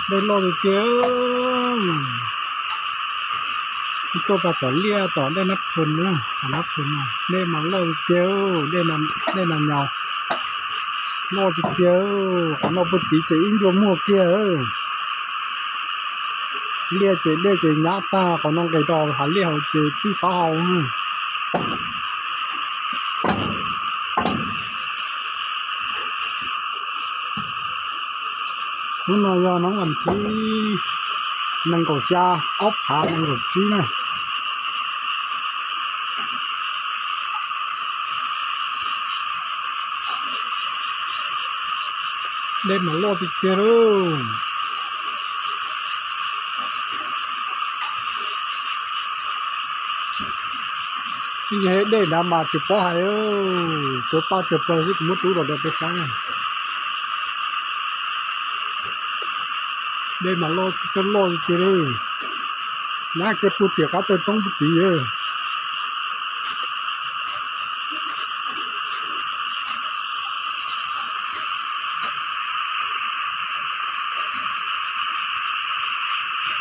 ໄດ້ຫຼໍ່ເຕີບເຕີບ. ໂຕປາຕໍ່ເລຍຕໍ່ ໄດ້ນັບເພິ່ນເນາະ ຕານັບເພິ່ນເນາະ. ໄດ້ມາຫຼໍ່ເຕີບເຕີບ ໄດ້ນຳ ໄດ້ນຳຍາວ ຫຼໍ່ເຕີບເຕີບ. ຂອງນ້ອງເພິ່ນຕີເຈອິ້ງຢວມຫົວເກຍເອີ ເລຍເຈເດເຈຍະຕາ ຂອງນ້ອງໄກ່ດອກ ຫາເລຍເຮົາເຈຈີຕາເຮົາ. ໂອ້ ນ້ອຍຢາ ນ້ອງວັນທີ ນັ່ງເກົາຊາ ອອບພາ ນັ່ງເກົາຈີນະ. ເດັດມາຫຼໍ່ຕິເຈໂລ. ນີ້ເຮັດເດ້ນຳມາຈຸປໍໃຫ້ເອີ ຈຸປາຈຸເປີຊິໝົດຕູດອກເດີໄປຊະ. ເດັດມາຫຼໍ່ຕິເຈໂລ ນາເກັບປູເຕຍກາເຕີຕ້ອງປູຕີເອີ.